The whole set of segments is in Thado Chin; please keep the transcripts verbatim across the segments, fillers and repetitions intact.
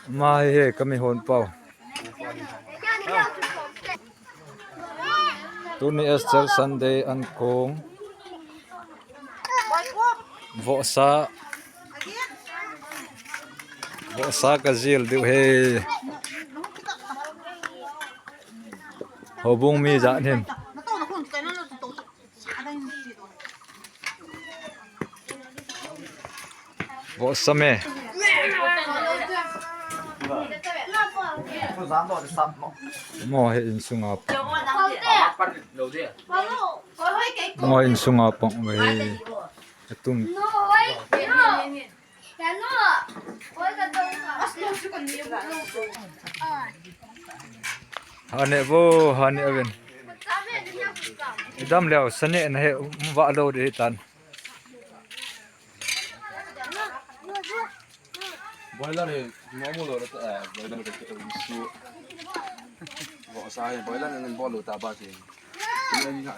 Ama hi he ka mihon pau. Tuni Easter Sunday ankong. Vohsa. Vohsa ka jil diu he. Houbung mi jat hin. Vohsa me. Mo he insunga pang. Mo insunga pang ve. Atum. Hane vo, hane aven. Idam leo, sane na he, um, va lo de tan. Boiler he, mo mo lo, eh, boiler ke, eh, su. Vohsa he, boiler he, bol lo ta ba ke. Ni ni ha.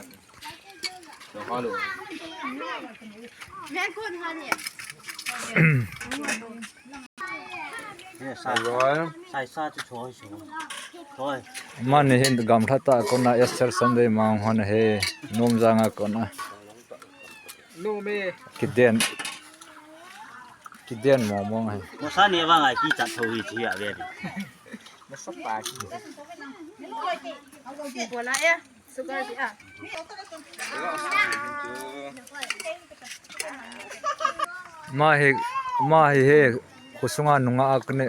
Mani hin gamlha tah a kona Easter Sunday mang hon he, nom jang a kona. Nom e. Kiden. Kiden mong mong he. Mo sa ne vang a ki chat tho hi chi a ve ni. Mo sa pa ki. Bola e. Ama hi, ama hi he, khosunga nungah a kane.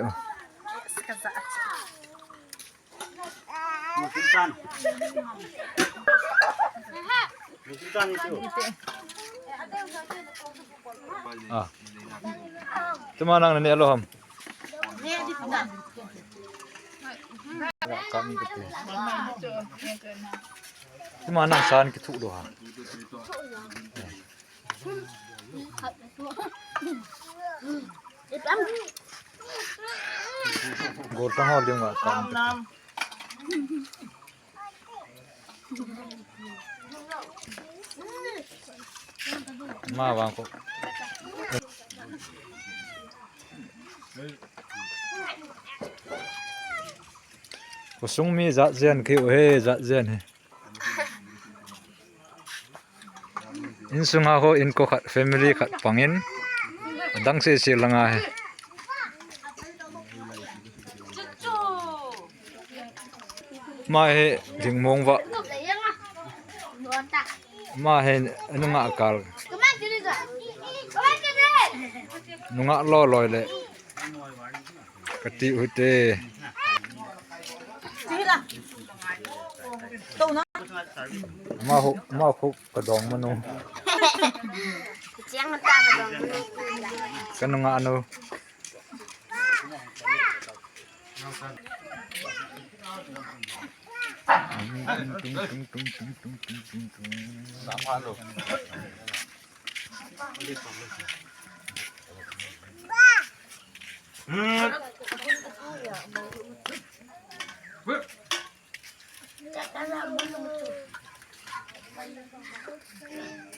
Ah. Tuma nang nani alo ham. Tuma nang san kithu do ha. Gol tang ho lim nga kam. Ma vang ko. Khosung mi jat jen ki u he, jat jen he. Insunga ho inko khat, family khat pangin. Adang sese langa he. Ama hi lingmong va. Ama hi nungah kal. Nungah loi loi le. Kati u te. Ama hu, ama hu kadong manu. Kanungah nu.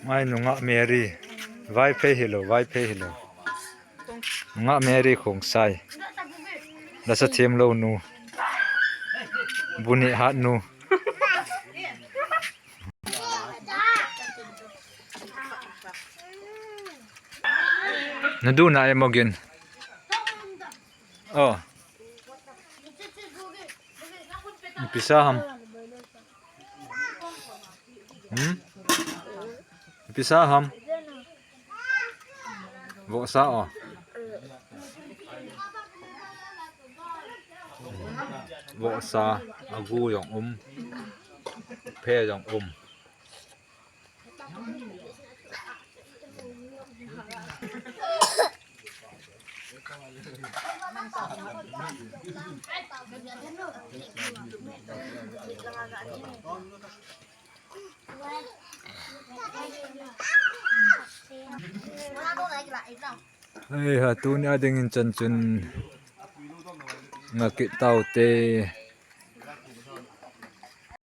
Mai nungah Mary. Vaiphei hilou, Vaiphei hilou. Nungah Mary Khongsai. Lasa themlou nu. Bu neh hat nu. Nadu na e Mogin. Oh. Ipi sa ham. Hmm? Ipi sa ham. Vohsa o. Vohsa, agu jong um. Phe jong um. Hei ha, tuni a dingin chan chun nga kit tau te.